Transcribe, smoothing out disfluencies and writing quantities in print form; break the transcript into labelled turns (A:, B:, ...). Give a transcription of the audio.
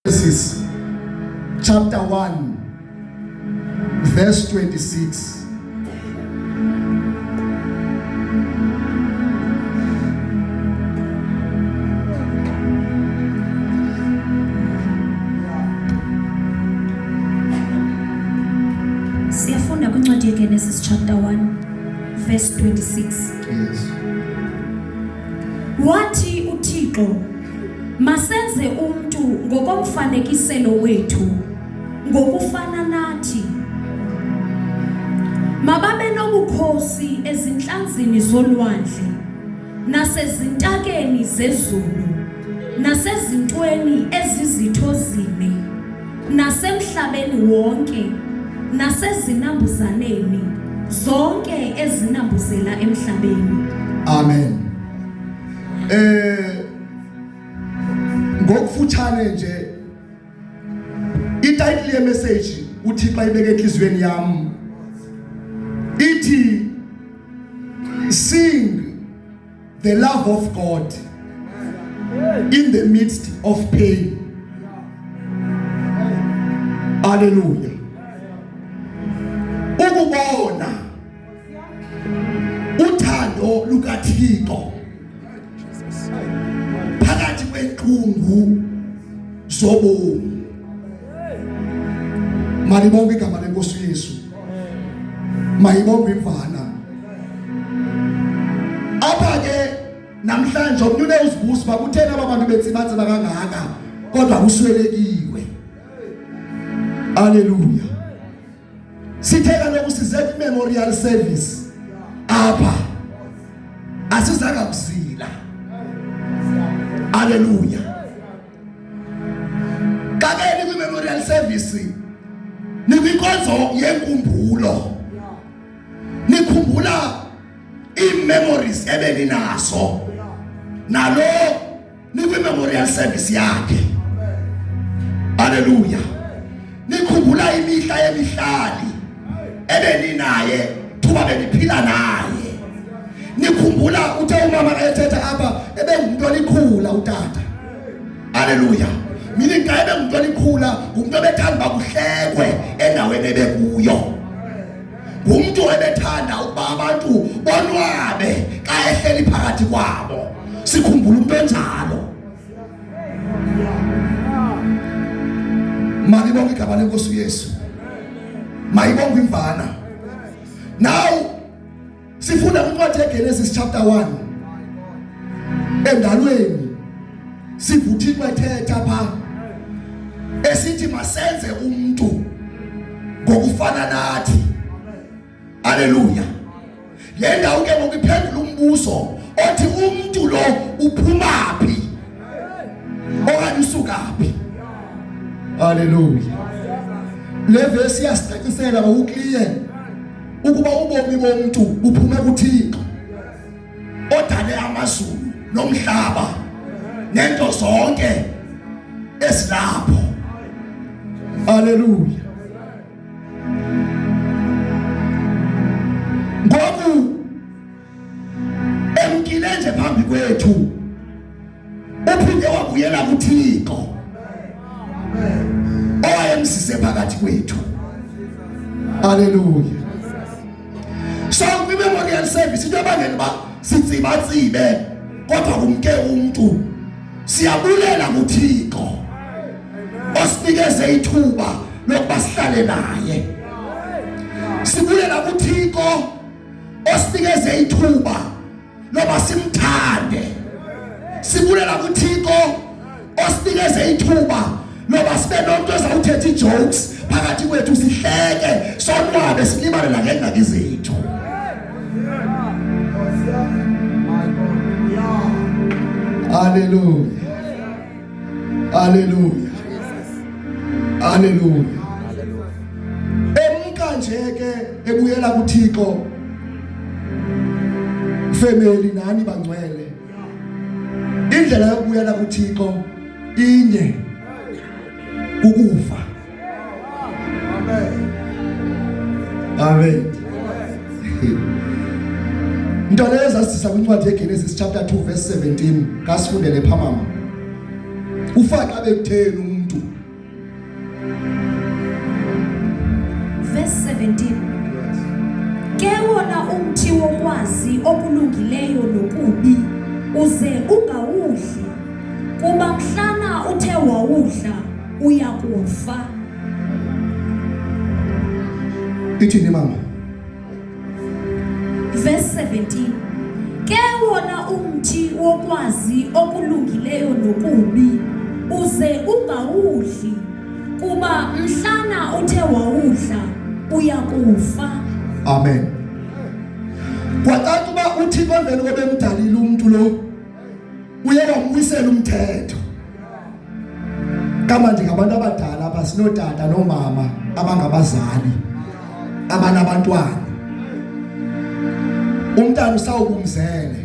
A: Genesis chapter 1 verse 26.
B: Siyafunda kwincwadi yeGenesis chapter 1 verse 26.
A: Yes.
B: Wathi uThixo, Masenze umntu ngokomfanekiselo wethu, ngokufana nathi. Mababe nobukhosi ezintlanzini zolwandle, nasezintakeni zezulu, nasezintweni ezizitho zine, nasemhlabeni wonke, nasezinambuzaneni zonke ezinambuzela emhlabeni.
A: Amen. Ngokufutshane nje ititle ye message uThixo ayibeke enhliziyweni yam ithi sing the love of God in the midst of pain. Hallelujah. Ukubona uthando lukaThixo phakathi kwentlungu zobomi. Malibonge igama lenkosi uYesu. Mayibonge imvana. Apha ke namhlanje omnye une uzibuza uba kutheni aba bantu betsibatsiba kangaka kodwa kuswelekiwe. Haleluya. Sithe kaloku size kwi-memorial service apha, asizanga kuzila. Haleluya. Kakeni kwi-memorial service nikwinkonzo yenkumbulo, nikhumbula ii-memories ebeninazo nalo nikwi-memorial service yakhe. Haleluya. Nikhumbula imihla yemihlali ebeninaye thuba beniphila naye. Nikhumbula uthe umama ethetha apha ebengumntu olikhula utata. Haleluya. Meaning xa ebengumntu olikhula ngumntu ebethanda uba kuhlekwe endaweni ebekuyo. Ngumntu ebethanda ukuba abantu bonwabe xa ehleli phakathi kwabo. Sikhumbula umuntu onjalo. Malibonge igama lenkosi uYesu. Mayibonge imvana. Now sifunda kwincwadi yeGenesis chapter 1. Endalweni sivuthixo ethetha pha esithi masenze umuntu ngokufana nathi. Haleluya. Le ndawo ke ngoku iphendula umbuzo othi umuntu lo uphuma phi okanye usuka phi. Haleluya. Le verse iyasicacisela ngokuclear ukuba ubomi bomntu buphume kuThixo odale amazulu nomhlaba nento zonke esilapho. Haleluya. Ngoku emkile nje phambi kwethu uphinde wabuyela kuThixo owayemsise phakathi kwethu. Haleluya. So kwi-memorial service into ebangela uba sitsibatsibe kodwa kumke umntu, siyabulela kuThixo osinikeze ithuba lokuba sihlale naye. Sibulela kuThixo osinikeze ithuba loba simthande. Sibulela kuThixo osinikeze ithuba loba sibe nomntu ozawuthetha ii-jokes phakathi kwethu, sihleke sonwabe silibale nangeengxaki zethu. Haleluya. Haleluya. Haleluya. Emka nje ke ebuyela kuThixo. Family nani bangcwele. Indlela yokubuyela kuThixo inye, ukufa. Amen. Nto leyo zasisa kwincwadi yeGenesis chapter 2 verse 17 kasifundele pha mama. Ufa xa bekutheni umuntu? umntu.
B: Verse 17. Ke wona umthi wokwazi okulungileyo nokubi uze ungawudli, kuba mhlana uthe wawudla uya kufa.
A: Ithini mama?
B: Verse 17. Ke wona umthi wokwazi okulungileyo nokubi uze ungawudli, kuba mhlana uthe wawudla uya kufa.
A: Amen. Kwacaca uba uThixo emveni kobe emdalile umntu lo uye wamwisela umthetho. Kama nje ngabantu abadala apha, sinootata noomama abangabazali abanabantwana. Umntana usawubumzele.